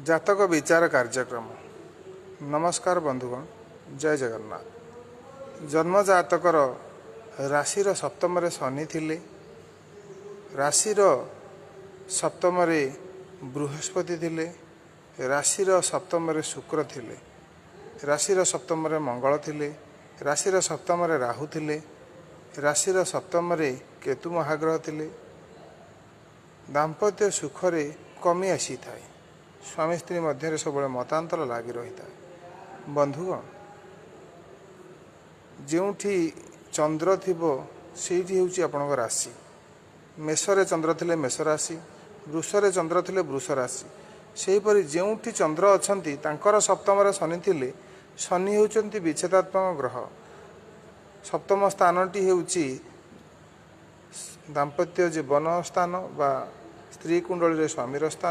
ଜାତକ ବିଚାର କାର୍ଯ୍ୟକ୍ରମ। ନମସ୍କାର ବନ୍ଧୁଗଣ, ଜୟ ଜଗନ୍ନାଥ। ଜନ୍ମ ଜାତକର ରାଶିର ସପ୍ତମରେ ଶନି ଥିଲେ, ରାଶିର ସପ୍ତମରେ ବୃହସ୍ପତି ଥିଲେ, ରାଶିର ସପ୍ତମରେ ଶୁକ୍ର ଥିଲେ, ରାଶିର ସପ୍ତମରେ ମଙ୍ଗଳ ଥିଲେ, ରାଶିର ସପ୍ତମରେ ରାହୁ ଥିଲେ, ରାଶିର ସପ୍ତମରେ କେତୁ ମହାଗ୍ରହ ଥିଲେ, ଦାମ୍ପତ୍ୟ ସୁଖରେ କମି ଆସିଥାଏ। ସ୍ୱାମୀ ସ୍ତ୍ରୀ ମଧ୍ୟରେ ସବୁବେଳେ ମତାନ୍ତର ଲାଗି ରହିଥାଏ। ବନ୍ଧୁଗଣ, ଯେଉଁଠି ଚନ୍ଦ୍ର ଥିବ ସେଇଠି ହେଉଛି ଆପଣଙ୍କ ରାଶି। ମେଷରେ ଚନ୍ଦ୍ର ଥିଲେ ମେଷ ରାଶି, ବୃଷରେ ଚନ୍ଦ୍ର ଥିଲେ ବୃଷ ରାଶି। ସେହିପରି ଯେଉଁଠି ଚନ୍ଦ୍ର ଅଛନ୍ତି ତାଙ୍କର ସପ୍ତମରେ ଶନି ଥିଲେ, ଶନି ହେଉଛନ୍ତି ବିଚ୍ଛେଦାତ୍ମକ ଗ୍ରହ। ସପ୍ତମ ସ୍ଥାନଟି ହେଉଛି ଦାମ୍ପତ୍ୟ ଜୀବନ ସ୍ଥାନ ବା ସ୍ତ୍ରୀ କୁଣ୍ଡଳୀରେ ସ୍ୱାମୀର ସ୍ଥାନ।